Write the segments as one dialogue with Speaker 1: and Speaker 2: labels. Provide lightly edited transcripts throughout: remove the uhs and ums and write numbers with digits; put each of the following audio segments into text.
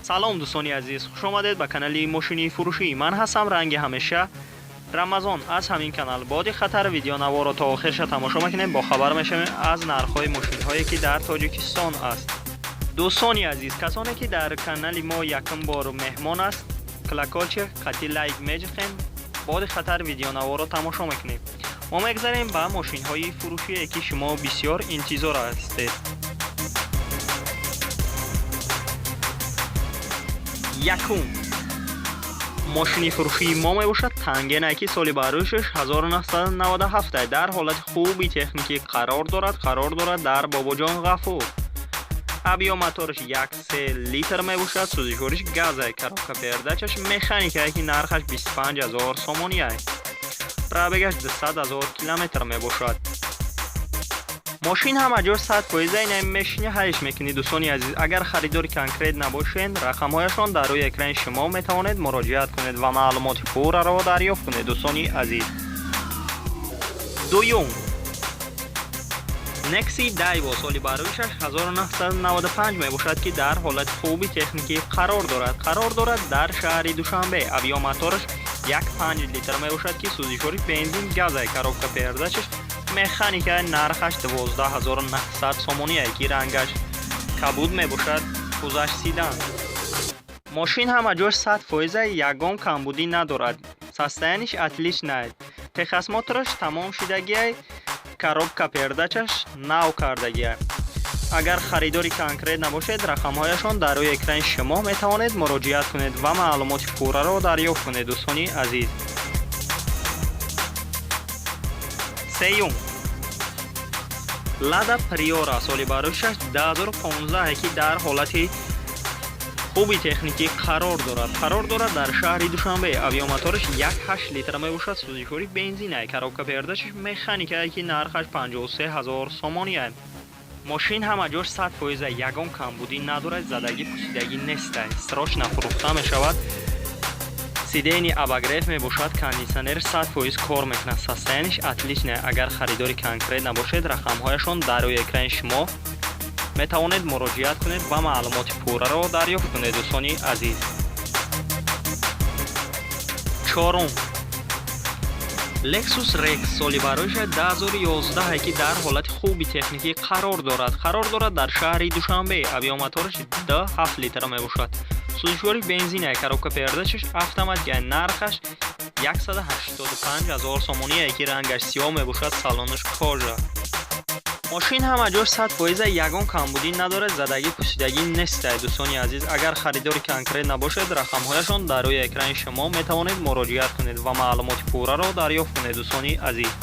Speaker 1: Салом, дӯстони азиз, хушомадед ба канали мошини фурӯшӣ. Ман ҳастам, ранги ҳамеша, Рамазон аз ҳамин канал. Бо диққаттар видеонаворо то охирша тамошо мекунем, бохабар мешавем аз нархҳои мошинҳое, ки дар Тоҷикистон аст. Дӯстони азиз, касоне ки дар канали мо якум бор меҳмон аст, колокольчик қати лайк меҷиқем. Бо диққаттар видеонаворо тамошо мекунем. Мо мегзарем ба мошинҳои фурӯшие, ки шумо бисёр интизор ҳастед. Якум мошини фурӯшии мо мебошад Тангене, ки соли барӯшаш 1997, дар ҳолати хуби техникӣ қарор дорад. Қарор дорад дар Бобоҷон Ғафур. Объём мотораш 1,3 литр мебошад, сӯзишвориш газай, коробка передачаш механикае, ки нархаш 25 ҳазор сомоние. Пробегаш 200 ҳазор километр мебошад. Мошин ҳама ҷо 100%, ина мешини, ҳайш мекунӣ. Дӯстони азиз, агар харидори конкрет набошед, рақамҳояшон дар рӯи экрани шумо, метавонед муроҷиат кунед ва маълумоти пурраро дарёфт кунед, дӯстони азиз. Дуюм Некси Дайво, соли бароишаш 1995 мебошад, ки дар ҳолати хуби техникӣ қарор дорад. Қарор дорад дар шаҳри Душанбе. Объём мотораш 1,5 литр мебошад, ки сӯзишвори бензин газай, коробка передачаш механика, нархаш 12 900 сомоние, ки рангаш кабуд мебошад, кузаш седан. Мошин ҳама ҷош 100%, ягон камбудӣ надорад, состояниш отличная, техосмотраш тамом шидагиай, коробка передачаш нав кардагиай. Агар харидори конкрет набошед, рақамҳояшон дар рӯи экрани шумо, метавонед муроҷиат кунед ва маълумоти пурраро дарёфт кунед, дӯстони азиз. Сеюм Лада Приора, соли бароишаш 2015, ки дар ҳолати хуби техникӣ қарор дорад. Қарор дорад дар шаҳри Душанбе. Объём мотораш 1,8 литр мебошад, сӯзишвори бензинай, коробка передачаш механикае, ки нархаш 53 ҳазор сомоние. Мошин ҳама ҷош 100%, ягон камбудӣ надорад, задагӣ пусидагӣ нестай, срочно фурӯхта мешавад. Сиденье обогрев мебошад, кондитсионер 100% кор мекунад, состояниш отличная. Агар харидори конкрет набошед, рақамҳояшон дар рӯи экрани шумо, метавонед муроҷиат кунед ва маълумоти пурраро дарёфт кунед, дӯстони азиз. Чорум Lexus RX, соли бароиша 2011, ки дар ҳолати хуби техникӣ қарор дорад. Қарор дорад дар шаҳри Душанбе. Объём мотораш 2,7 литр мебошад, сӯзишвори бензина, коробка передачаш автоматика, нархаш 185 ҳазор сомоние, ки рангаш сиёҳ мебошад, салонаш кожа. Мошин ҳама ҷош 100%, ягон камбудӣ надорад, задагӣ пусидагӣ нестай. Дӯстони азиз, агар харидори конкрет набошед, рақамҳояшон дар рӯи экрани шумо, метавонед муроҷиат кунед ва маълумоти пурраро дарёфт кунед, дӯстони азиз.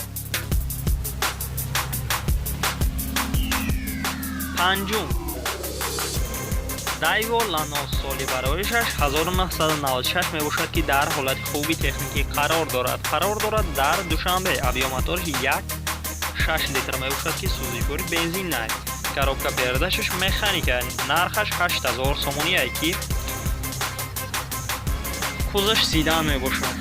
Speaker 1: Панҷум Дайво Ланос, соли бароишаш 1996 мебошад, ки дар ҳолати хуби техникӣ қарор дорад. Қарор дорад дар Душанбе. Объём мотораш 1,6 литр мебошад, ки сӯзишвори бензин най, коробка передачаш механика, нархаш 8000 сомоние, ки кузаш седан мебошад.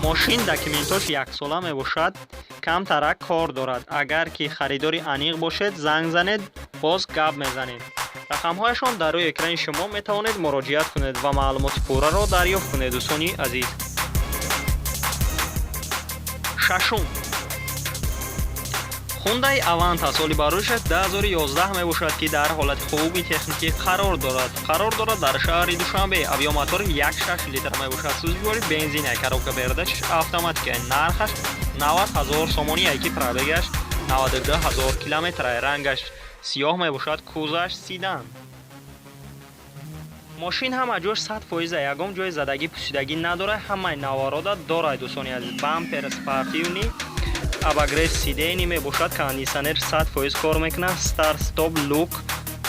Speaker 1: Мошин документош яксола мебошад, камтарак кор дорад. Агар ки харидори аниқ бошед, занг занед, боз гап мезанем. Рақамҳояшон дар рӯи экрани шумо, метавонед муроҷиат кунед ва маълумоти пурраро дарёфт кунед, дӯстони азиз. Шашум Хундай Аванта, соли бароишаш 2011 мебошад, ки дар ҳолати хуби техникӣ қарор дорад. Қарор дорад дар шаҳри Душанбе. Объём мотори 1,6 литр мебошад, сӯзишвори бензина, коробка передачаш автоматика, нархаш 90 ҳазор сомоние, ки пробегаш 92 ҳазор километр, рангаш сиёҳ мебошад, кузаш седан. Мошин ҳама ҷош 100%, ягон ҷои задагӣ пусидагӣ надорад, ҳамаи наворода дорад, дӯстони азиз. Бампер спортивный, обогрев сидений мебошад, кондитсионер 100% кор мекунад, старт стоп, люк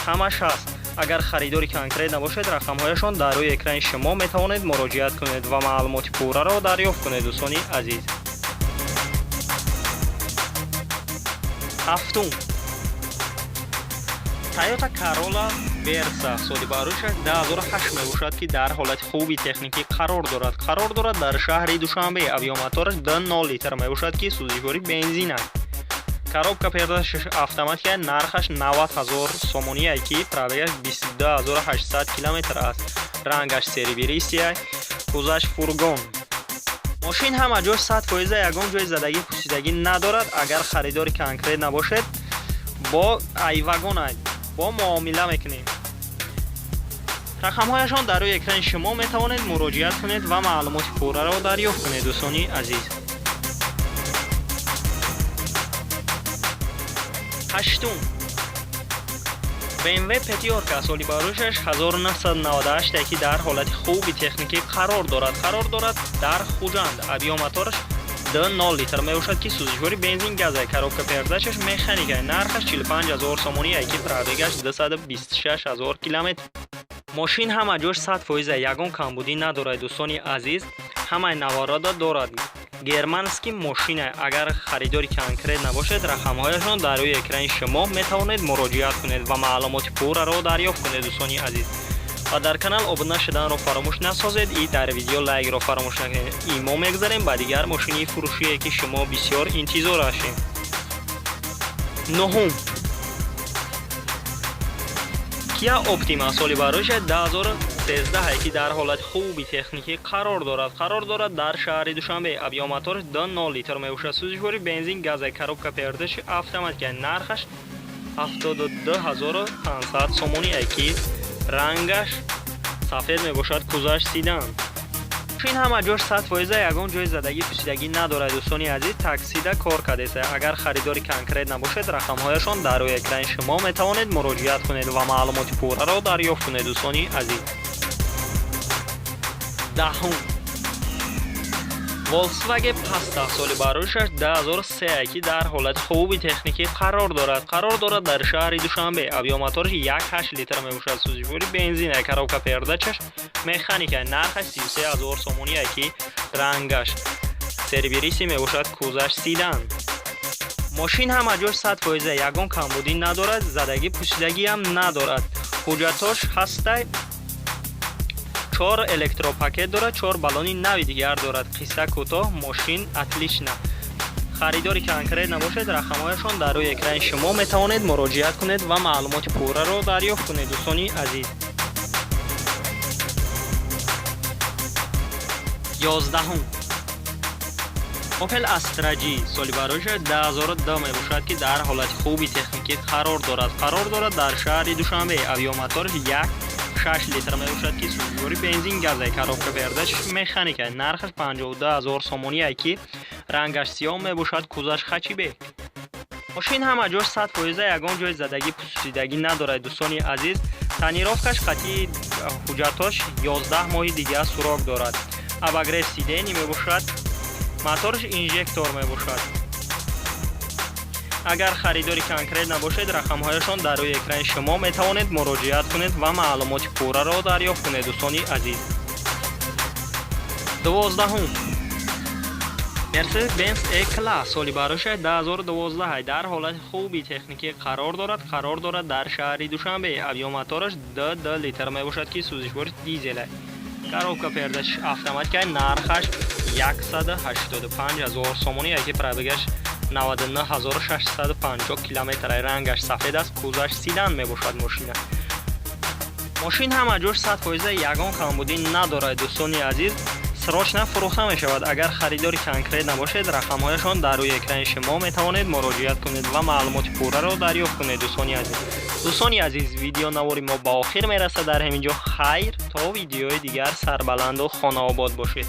Speaker 1: ҳамаш ҳаст. Агар харидори конкрет набошед, рақамҳояшон дар рӯи экрани шумо, метавонед муроҷиат кунед ва маълумоти пурраро дарёфт кунед, дӯстони азиз. Ҳафтум Тойота Corolla Versa, соли бароишаш 2008 мебошад, ки дар ҳолати хуби техникӣ қарор дорад. Қарор дорад дар шаҳри Душанбе. Объём мотораш 2,0 литр мебошад, ки сӯзишвори бензин аст. Коробка передачаш автоматика, нархаш 90 ҳазор сомоние, ки пробегаш 22 800 километр аст. Рангаш серебристый, кузаш фургон. Мошин ҳама ҷош 100%, ягон ҷои задагӣ, пусидагӣ надорад. Агар харидори конкрет набошед, бо айвагона бо муомила мекунем. Рақамҳояшон дар рӯи экрани шумо, метавонед муроҷиат кунед ва маълумоти пурраро дарёфт кунед, дӯстони азиз. Ҳаштум, BMW пятёрка, соли бароишаш 1998, ки дар ҳолати хуби техникӣ қарор дорад. Қарор дорад дар Хуҷанд. Объём мотораш 2,0 литр мебошад, ки сӯзишвори бензин газа, коробка передачаш механика, нархаш 45 ҳазор сомоние, ки пробегаш 226 ҳазор километр. Мошин ҳама ҷош 100%, ягон камбудӣ надорад, дӯстони азиз, ҳамаи наворода дорад. Германский мошина. Агар харидори конкрет набошед, рақамҳояшон дар рӯи экрани шумо, метавонед муроҷиат кунед ва маълумоти пурраро дарёфт кунед, дӯстони азиз. Ва дар канал обуна шуданро фаромӯш насозед и дар видео лайкро фаромӯш накунед. И мо мегзарем ба дигар мошини фурӯшие, ки шумо бисёр интизор ҳастед. Нуҳум, Kia Optima, соли бароиша 2013, ки дар ҳолати хуби техникӣ қарор дорад. Қарор дорад дар шаҳри Душанбе. Объём мотораш 2,0 литр мебошад, сӯзишвори бензин газа, коробка передачи автоматика, нархаш 72 500 сомонӣ, ки рангаш сафед мебошад, кузаш седан. Мошин ҳама ҷош 100%, ягон ҷои задагӣ, пусидагӣ надорад, дӯстони азиз. Таксида кор кардеса. Агар харидори конкрет набошед, рақамҳояшон дар рӯи экрани шумо, метавонед муроҷиат кунед ва маълумоти пурраро дарёфт кунед, дӯстони азиз. Даҳум, Volkswagen Passat, соли бароишаш 2003, ки дар ҳолати хуби техникӣ қарор дорад. Қарор дорад дар шаҳри Душанбе. Объём мотораш 1,8 литр мебошад, сӯзишвори бензин, коробка передачаш механика, нархаш 33 ҳазор сомоние, ки рангаш серебристый мебошад, кузаш седан. Мошин ҳама ҷош 100%, ягон камбудӣ надорад, задагӣ, пусидагиам надорад. Ҳуҷҷатош ҳастай, чор электропакет дорад, чор баллони нави дигар дорад. Қисса кӯтоҳ, мошин отлично. Харидори конкрет набошед, рақамҳояшон дар рӯи экрани шумо, метавонед муроҷиат кунед ва маълумоти пурраро дарёфт кунед, дӯстони азиз. 11-ум, Opel Astra G, соли бароиша 2002 мебошад, ки дар ҳолати хуби техникӣ қарор дорад. Қарор дорад дар шаҳри Душанбе. Объём мотораш 1,6 литр мебошад, ки сӯзишвори бензин газа, коробка передач механика, нархаш 52 ҳазор сомоние, ки рангаш сиёҳ мебошад, кузаш хэтчбек. Мошин ҳама ҷош 100%, ягон ҷои задагӣ, пусидагӣ надорад, дӯстони азиз. Тонировкаш қатъи ҳуҷҷатош 11 моҳи дигар срок дорад. Обогрев сидений мебошад, мотораш инжектор мебошад. Агар харидори конкрет набошед, рақамҳояшон дар рӯи экрани шумо, метавонед муроҷиат кунед ва маълумоти пурраро дарёфт кунед, дӯстони азиз. 12-ум, Mercedes Benz E-Class, соли бароша 2012, дар ҳолати хуби техникӣ қарор дорад. Қарор дорад дар шаҳри Душанбе. Объём мотораш 2,2 литр мебошад, ки сӯзишвори дизел, коробка передач автоматика, нархаш 185 ҳазор сомонӣ, ки пробегаш 99 650 километр. Рангаш сафед аст, кузаш седан мебошад. Мошин ҳама ҷош 100%, ягон камбудӣ надорад, дӯстони азиз. Срочно фурӯхта мешавад. Агар харидори конкрет набошед, рақамҳояшон дар рӯи экрани шумо, метавонед муроҷиат кунед ва маълумоти пурраро дарёфт кунед, дӯстони азиз. Дӯстони азиз, видеонавори мо ба охир мерасад дар ҳамин ҷо. Хайр, то видеои дигар, сарбаланду хонаобод бошед.